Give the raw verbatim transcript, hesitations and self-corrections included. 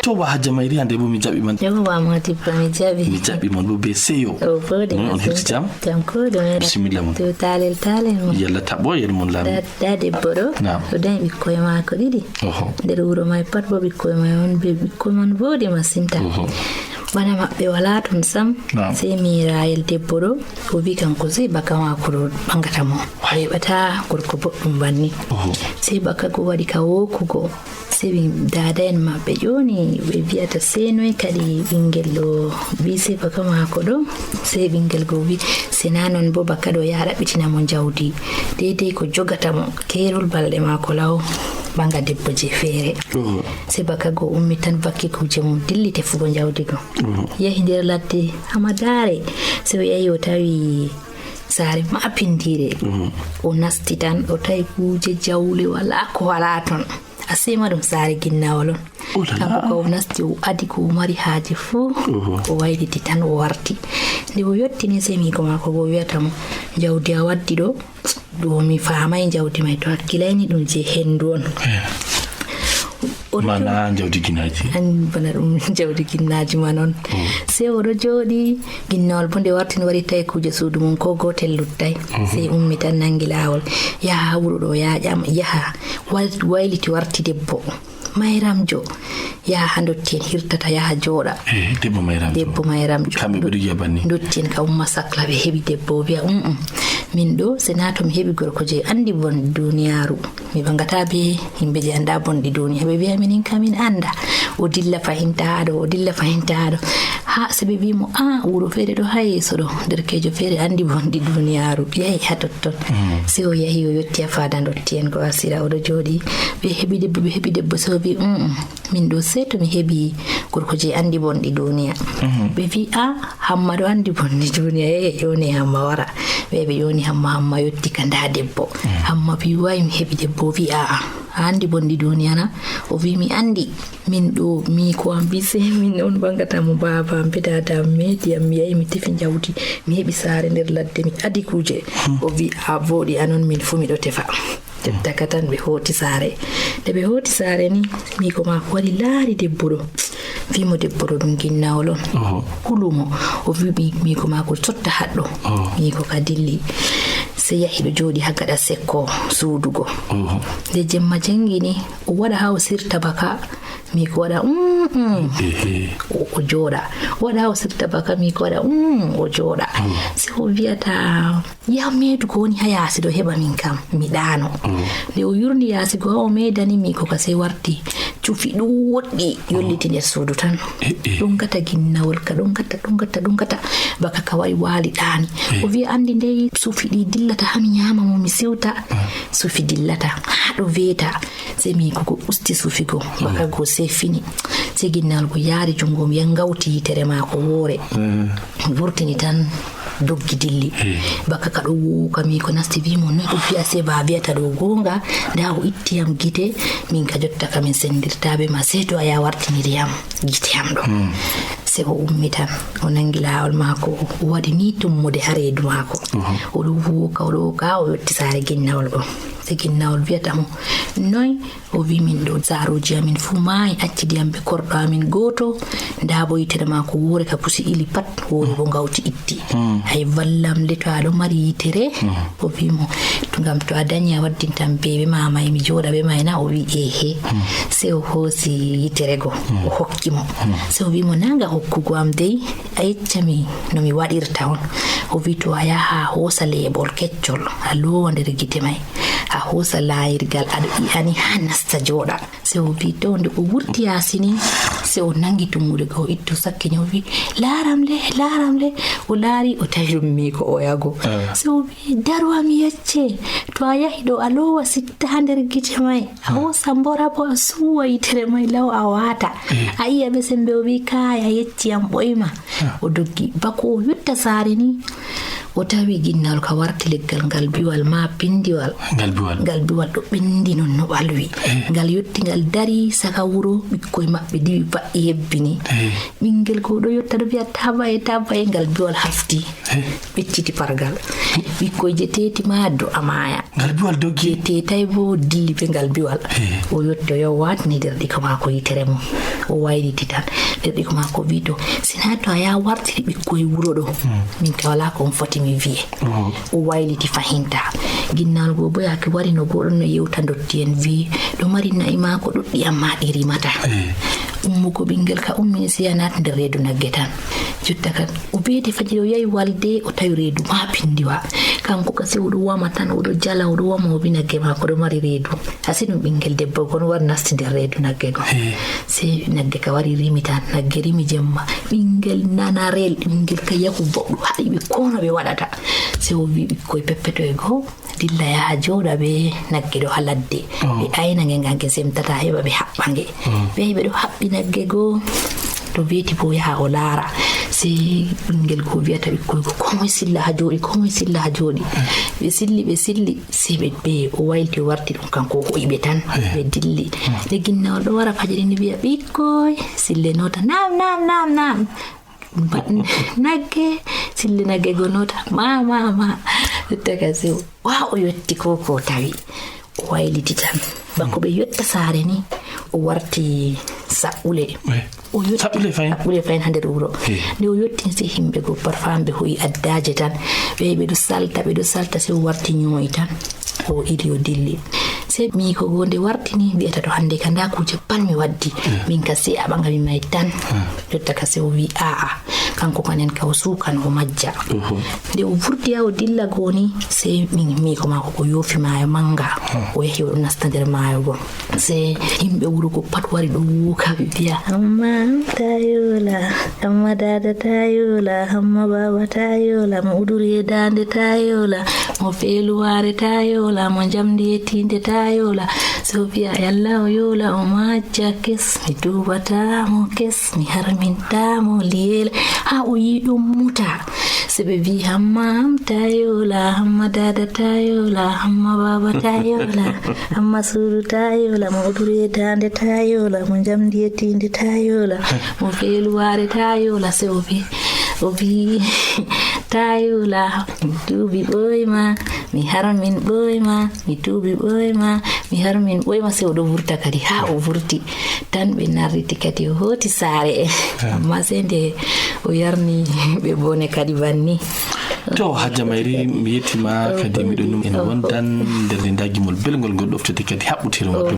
To, wa Hajja Mayri, hannde bo mi jaɓi man. Yawwa, Modibo, mi jaɓi. Mi jaɓi man bo be seyo. O bode. Noy on, hirti jam? Jam ko ɗum. Bisimilla mon. To, taalel, taalel mon. Yalla taɓo yel mon laami. Da, da debbo ɗo. Naam. O dañi ɓikkoy maako ɗiɗi. Oho. Nder wuro may pat bo ɓikkoy may on be ɓikkoy man bode masinta. Oho. Bana maɓɓe wala ton sam. Naam. Sey miirayel debbo ɗo. O wi kanko sey baka maako ɗo ɓangata mo. O heɓata gorko boɗɗum banni. Oho. Sey baka go waɗi ka wookugo. Sey ɓin-, daada en maɓɓe ƴooni ɓe wi'ata, "Sey noy kadi ɓingel ɗo?" Wi sey baka maako ɗo. Sey ɓingel go wi, "Sey na non bo baka ɗo ya ɗaɓɓitina mo jawdi. Deydey ko jogata mo, keerol balɗe maako law ɓanga debbo je feere." Oho. Sey baka go ummi tan vakki kuuje mum dilli tefugo jawdi go. Oho. Yahi nder ladde Hamadaare. Sey o yahi o tawi saare maapindiire. Mhm. O nasti tan, o tawi kuuje jawle, walaa ko walaa ton. Asee ma ɗum saare ginnawol on. Oh là là. Kanko ka o nasti, o adi ko o mari haaje fuu, mhm, o wayliti tan, o warti. Nde o yottini sey miiko maako go wiyata mo, "Jawdi a waddi ɗo, ɗo mi faamay jawdi may, to hakkilayni ɗum je hendu on." Eh. O rutto mana jawdi ginnaaji. An bana ɗum jawdi ginnaaji ma non. Mm. Sey o ɗo jooɗi, ginnawol bo nde warti no wari tawi kuuje suudu mum ko gootel luttay. Mhm. Sey ummi tan nangi laawol. Yaha wuro ɗo yaaƴama, yaha. Wa-, wayliti warti debbo. Mayramjo. Yaha ha ndotti en hirtata, yaha jooɗa. Eh, debbo Mayramjo. Debbo Mayramjo. Kamɓe ɓe ɗo yiya banni. Ndotti en ka umma sakla ɓe heɓi debbo, o wiya, "Mm, mm. Min ɗo, sey na to mi heɓi gorko je andi bon duniyaaru." Mi ɓangata be yimɓe je anda bonɗi duniya. Ɓe wi'a minin ka min anda. O dilla fahinta haa ɗo, o dilla fahinta haa ɗo. Haa se ɓe wi'i mo, "Ah, wuro feere ɗo haa yeeso ɗo. Derkeejo feere andi bonɗi duniyaaru. Yahi haa totton." Mm. Se o yahi, o yotti haa faada ndotti en go Asira. O ɗo jooɗi. Ɓe heɓi debbo, ɓe heɓi debbo. Se o wi'i, "Mm, mm. Min ɗo, se to mi heɓi gorko je andi bonɗi duniya." Mhm. Ɓe wi'i, "Ah, Hamma ɗo andi bonɗi duniya, eh, yoni Hamma wara." Ɓe ɓe yoni Hamma, Hamma yotti ka nda debbo. Mm. Hamma wi, "Wayi mi heɓi debbo." O wi, "A'a, a andi bonɗi duniya na?" O wi, "Mi andi. Min ɗo, miiko am wi, se min on ɓangata mo, baaba am be daada am meedi am, mi yahi mi tefi jawdi, mi heɓi saare nder ladde, mi adi kuuje." Mm. O wi, "A vooɗi, anon min fu miɗo tefa." Jotta ka tan ɓe hooti saare. Nde ɓe hooti saare ni, miiko maako wari laari debbo ɗo. Wi mo debbo ɗo ɗum ginnawol on. Oho. Hulu mo. O wi mi-, miiko maako sotta haɗɗo. Oho. Miiko ka dilli. Se yahi ɗo jooɗi haa gaɗa sekko suudugo. Oho. Nde jemma jangini, o waɗa haa o sirta baka. Miiko waɗa, "Mm, mm." Ehe. O, o jooɗa. O waɗa haa o sirta baka, miiko waɗa, "Mm," o jooɗa. Mm. Se o wiyata, "Yah meedu ko woni haa yaasi ɗo, heɓa min kam, mi ɗaano." Mm. Nde o yurndi yaasi go, o meedani miiko ka sey warti. Cufi ɗuuɗɗi yolliti nder suudu tan. Eh, eh. Ɗon gata ginnawol ka, ɗon gata, ɗon gata, ɗon gata. Baka ka waɗi waali ɗaani. Eh. O wi'a, "Andi ndey sufi ɗi dillata haa mi nyaama mo, mi siwta." Ah. Sufi dillata haa ɗo weeta. Sey miiko go usti sufi go. Mm. Baka go sey fini. Sey ginnawol go yaari jungo, o wi'a ngawti yitere maako woore. Mm. Vurtini tan doggi dilli. Hey. Baka ka ɗo wooka miiko nasti wi mo, "Noy?" O wi'a, "Se ba wiyata ɗo goonga, nda o itti yam gite, min ka jotta ka min sendirta be ma, se to a ya wartiniri yam gite am ɗo." Hmm. Se o ummi tan, o nangi laawol maako, o waɗi ni tummude haa reedu maako. Mhm. O ɗo wooka, o ɗo wooka, o yotti saare ginnawol go. Se ginnawol wiyata mo, "Noy?" O wi, "Min ɗo, saaruuji amin fuu maayi, accidi yam be korɗo amin gooto. Nda bo yitere maako woore ka pusi ili pat, woore bo ngawti itti. Mm. Ay, vallam le, to aɗo mari yitere." Mm. O wi mo, "To, ngam to a danyi a waddintam be, be ma may, mi jooɗa be may na?" O wi, "Ehe." Mm. Se o hoosi yitere go, mm, o hokki mo. Mm. Se o wi mo, "Na nga hokkugo am dey, a yecca mi no mi waɗirta on." O wi, "To a yaha a hoosa leebol keccol, a loowa nder gite may. A hoosa laayirgal, aɗo i'ani haa nasta jooɗa." Se o wi, to nde o wurti yaasi ni, se o nangi tummude go, o itto sakkini, o wi, "Laaram le, laaram le." O laari, o tawi ɗum miiko oya go. Eh. Se o wi, "Daru am yecce, to a yahi ɗo, a loowa sitta haa nder gite may, a hoosa mbora bo, a suuwa yitere may law, a waata. Eh. A iya be sembe." O wi, "Kaay, a yecci am ɓoyma." Eh. O doggi. Bako o yotta saare ni, O tawi ginnawol ka warti leggal ngal biwal ma pindiwal. Ngal biwal. Ngal biwal ɗo ɓendi non no ɓalwi. Eh. Ngal yotti ngal dari saka wuro, ɓikkoy maɓɓe diwi baɗɗi hebbini. Eh. Ɓinngel ko ɗo yotta ɗo wiya tabaye, tabaye, ngal biwal hafti. Eh. Ɓecciti pargal. Ɓikkoy je teti ma do amaya. Ngal biwal doggi. Je tetai bo dilli be ngal biwal. Eh. O yotti o yaw watni derɗiko mako yitere mum. O wayliti tan. Derɗiko mako wi to, sina to a ya wartiri ɓikkoy wuro ɗo. Hmm. Min ka wala ko on foti mi wiye. Oh. O wayliti fahinta. Ginnal go bo yake wari no goɗɗo no yewta ndotti en wi, ɗo mari na'i mako ɗuɗɗi amma ɗi rimata. Eh. Ummugo ɓinngel ka ummini si a nat nder reedu nagge tan. Jotta kan o beete fajiri o yahi walde o tawi reedu ma pindiwa. Kanko ka se o ɗo wama tan, o ɗo jala, o ɗo wama o wi nagge mako ɗo mari reedu. Asi ɗum ɓinngel debbo gon wari nasti nder reedu nagge gon. Eh. Se nagge ka wari rimi tan, nagge rimi jemma. Ɓinngel nanarel, ɓinngel ka yahu boɗɗo haɗi ɓe kono ɓe waɗata. Se o wi ɓikkoy peppeto e goo, dilla yaha jooɗa be nagge ɗo ha ladde. Oh. Ɓe ayna nge ngam nge semtata heɓa ɓe haɓɓa nge. Oh. Ɓe yahi ɓe ɗo haɓɓi nagge goo. To beeti bo yaha o laara. Se ɓinngel goo wiyata ɓikkoy goo, komoy silla ha jooɗi, komoy silla ha jooɗi. Ɓe silli, ɓe silli. Se ɓe, ɓe, o wayliti, o warti ɗum kanko, o ho'i ɓe tan, eh, ɓe dilli. Hmm. Nde ginnawol ɗo wara fajiri ni wiya, "Ɓikkoy, sille nota, nam, nam, nam, nam." Ba-, nagge, sille nagge go nota, ma, ma, ma. Jotta ka sew. Wa o yotti ko, ko tawi. O wayliti tan. Bako ɓe yotta saare ni, o warti saɓɓule. Eh. O yotti saɓɓule fayin? Saɓɓule fayin ha nder wuro. Eh. Nde o yottini se himɓe go parfum ɓe hoyi addaaje tan. Ɓe, ɓe ɗo salta, ɓe ɗo salta, se o warti ñooyi tan. O ili o dilli. Se miiko go nde wartini, wi'ata to hande ka nda kuuje pal mi waddi. Eh. Min ka se a ɓaŋa mi may tan. Eh. Jotta ka se o wi a'a. Kanko kanen ka o suukan o majja. Oho. Nde o vurti ha o dilla go ni, se min miiko maako ko yoofi maayo manga. Hmm. O yahi o ɗo nasta nder maayo go. Se yimɓe wuro go pat wari ɗo wuuka ɓe biya, "Amma am ta yola, amma dada ta yola, amma baba ta yola, mo uduri e dande ta yola, mo feluware ta yola, mo jamdi e tinde ta yola." Se o biya, "Yalla o yola, o majja kes, mi tuubata mo kes, mi harminta mo liyel." Ha o yi ɗum muta. Se ɓe vi, "Amma am ta yola, amma dada ta yola, amma baba ta yola, amma suudu ta yola, mo uduri e dande ta yola, mo jamdi e tinde ta yola, mo feluware ta yola." Se o vi, o vi, "Ta yola, mi tuubi ɓoyma, mi harmin ɓoyma, mi tuubi ɓoyma, mi harmin ɓoyma." Se o ɗo vurta kadi, ha o vurti. Tan ɓe narriti kadi o hooti saare en. Ah. Amma se nde o yarni ɓe bone kadi banni. To, Hajja Mayri, mi yettima kadi, miɗo num en wondan nder nde nda gimol belgol ngol ɗoftete kadi haɓɓutere waɗu.